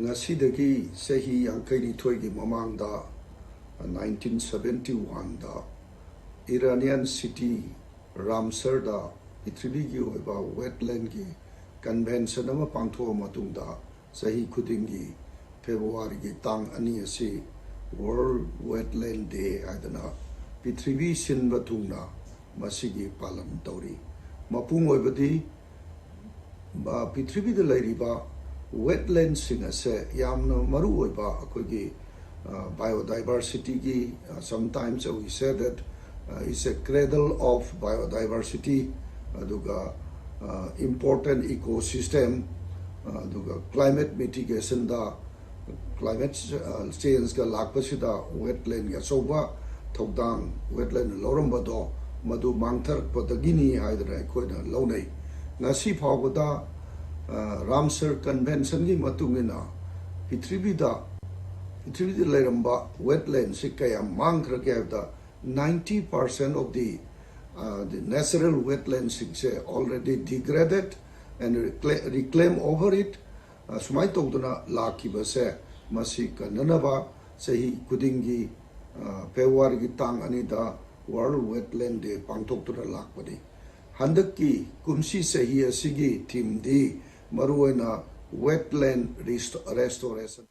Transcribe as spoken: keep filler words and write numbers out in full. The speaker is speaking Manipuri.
ꯉꯁꯤꯗꯒꯤ ꯆꯍꯤ ꯌꯥꯡꯈꯩꯅꯤꯊꯣꯏꯒꯤ ꯃꯃꯥꯡꯗ, nineteen seventy-one ꯗ Iranian city ꯔꯥꯝꯁꯔꯗ ꯄ꯭ꯔꯤꯊꯤꯕꯤꯒꯤ ꯑꯣꯏꯕ wetland ꯀꯤ convention ꯑꯃ ꯄꯥꯡꯊꯣꯛꯑ ꯃꯇꯨꯡꯗ, ꯆꯍꯤ ꯈꯨꯗꯤꯡꯒꯤ ꯐꯦꯕ꯭ꯔꯨꯋꯥꯔꯤꯒꯤ ꯇꯥꯡ ꯑꯅꯤ ꯑꯁꯤ World Wetland Day ꯍꯥꯏꯗꯅ ꯄ꯭ꯔꯤꯊꯤꯕꯤ ꯁꯤꯟꯕ ꯊꯨꯡꯅ ꯃꯁꯤꯒꯤ ꯄꯥꯂꯟ ꯇꯧꯔꯤ꯫ ꯃꯄꯨꯡ ꯑꯣꯏꯕꯗꯤ, ꯑ, ꯄ꯭ꯔꯤꯊꯤꯕꯤꯗ ꯂꯩꯔꯤꯕ wetlandꯁꯤꯡ ꯑꯁꯦ ꯌꯥꯝꯅ ꯃꯔꯨ ꯑꯣꯏꯕ ꯑꯩꯈꯣꯏꯒꯤ, ꯑ, biodiversityꯒꯤ, ꯑ, sometimes we say that, ꯑ, it's a cradle of biodiversity, ꯑꯗꯨꯒ, ꯑ, important ecosystem, ꯑ, ꯑꯗꯨꯒ climate mitigationꯗ, climate changeꯒ ꯂꯥꯛꯄꯁꯤꯗ wetlandꯒꯤ ꯑꯆꯧꯕ ꯊꯧꯗꯥꯡ wetlandꯅ ꯂꯧꯔꯝꯕꯗꯣ, ꯃꯗꯨ ꯃꯥꯡꯊꯔꯛꯄꯗꯒꯤꯅꯤ ꯍꯥꯏꯗꯅ ꯑꯩꯈꯣꯏꯅ ꯂꯧꯅꯩ꯫ ꯉꯁꯤ ꯐꯥꯎꯕꯗ, ꯑ, ꯔꯥꯝꯁꯔ conventionꯒꯤ ꯃꯇꯨꯡ ꯏꯟꯅ ꯄ꯭ꯔꯤꯊꯤꯕꯤꯗ, ꯄ꯭ꯔꯤꯊꯤꯕꯤꯗ ꯂꯩꯔꯝꯕ wetlandꯁꯤ ꯀꯌꯥꯝ ꯃꯥꯡꯈ꯭ꯔꯒꯦ ꯍꯥꯏꯕꯗ, ninety percent of the, uh, the natural wetlandꯁꯤꯡꯁꯦ already degraded and recla-, reclaim over it, ꯑ, ꯁꯨꯃꯥꯏꯅ ꯇꯧꯗꯅ ꯂꯥꯛꯈꯤꯕꯁꯦ, ꯃꯁꯤ ꯀꯟꯅꯅꯕ ꯆꯍꯤ ꯈꯨꯗꯤꯡꯒꯤ, ꯑ, ꯐꯦꯕ꯭ꯔꯨꯋꯥꯔꯤꯒꯤ ꯇꯥꯡ ꯑꯅꯤꯗ World Wetland Day ꯄꯥꯡꯊꯣꯛꯇꯨꯅ ꯂꯥꯛꯄꯅꯤ꯫ ꯍꯟꯗꯛꯀꯤ ꯀꯨꯝꯁꯤ ꯆꯍꯤ ꯑꯁꯤꯒꯤ themeꯗꯤ ꯃꯔꯨꯑꯣꯏꯅ wetland resto-, restoration꯫